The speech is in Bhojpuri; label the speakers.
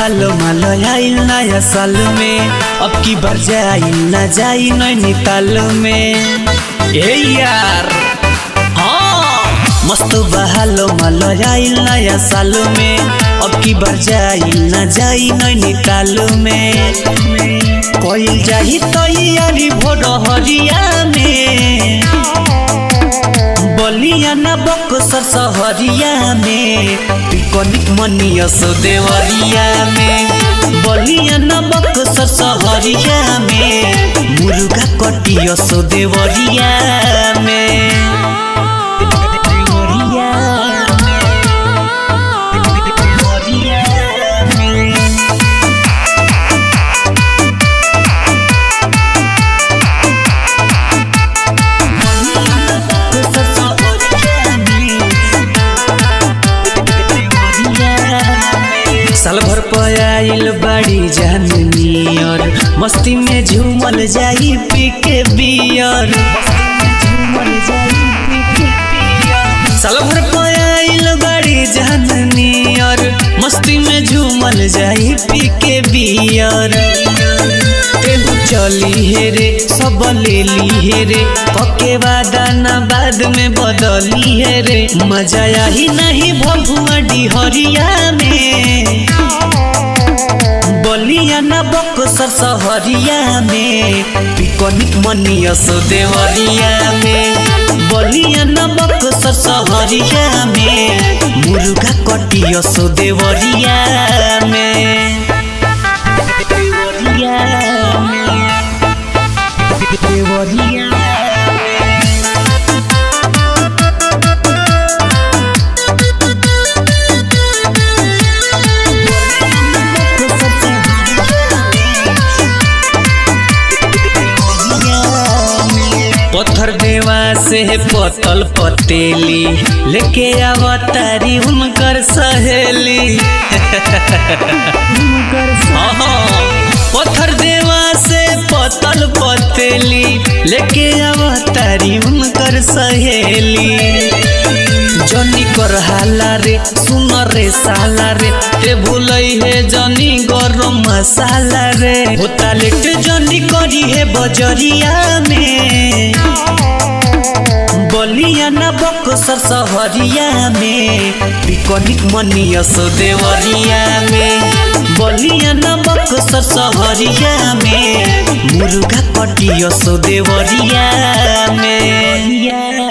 Speaker 1: बहालो माल आइल नया साल में, अब की बार जाइल ना जाई नैनीताल में। ए यार हाँ, मस्त बहालो माल आइल नया साल में, अब की बार जाइल ना जाई नैनीताल में। कइल जाही तैयारी भोर हरिया में, बलिया ना बक्सर सहरिया में, पिकनिक मनियस देवरिया में। बलिया ना बक्सर सहरिया में, मुर्गा कटियस देवरिया में। साल भर पयाइल बाड़ी जान नियर, मस्ती में झूमल जाई पी के बियर। साल भर पयाइल बाड़ी जान नियर, मस्ती में झूमल जाई पी के बियर। तेहू चली हे रे सब ले ली हे रे, पके वादा ना बाद में बदली हे रे। मजा आही नहीं भभुआ डिहरिया में, बलिया ना बक्सर सहरिया में, पिकनिक मनियस देवरिया में। बलिया ना बक्सर सहरिया में, मुर्गा कटियस देवरिया में। देवरिया में, देवरिया में। पत्थर देवा से पतल पतेली लेके आवतारी उनकर सहेली। पत्थर देवा से पतल पतेली लेके आवतारी उनकर सहेली। जनी कर हाला रे सुन रे साला रे, ते भूलई है जनी गरम मसाला रे। होता लेट जनी करी है बजरिया में, बलिया ना बक्सर सहरिया में, पिकनिक मनियस देवरिया में। बलिया ना बक्सर सहरिया में, मुर्गा कटियस देवरिया में।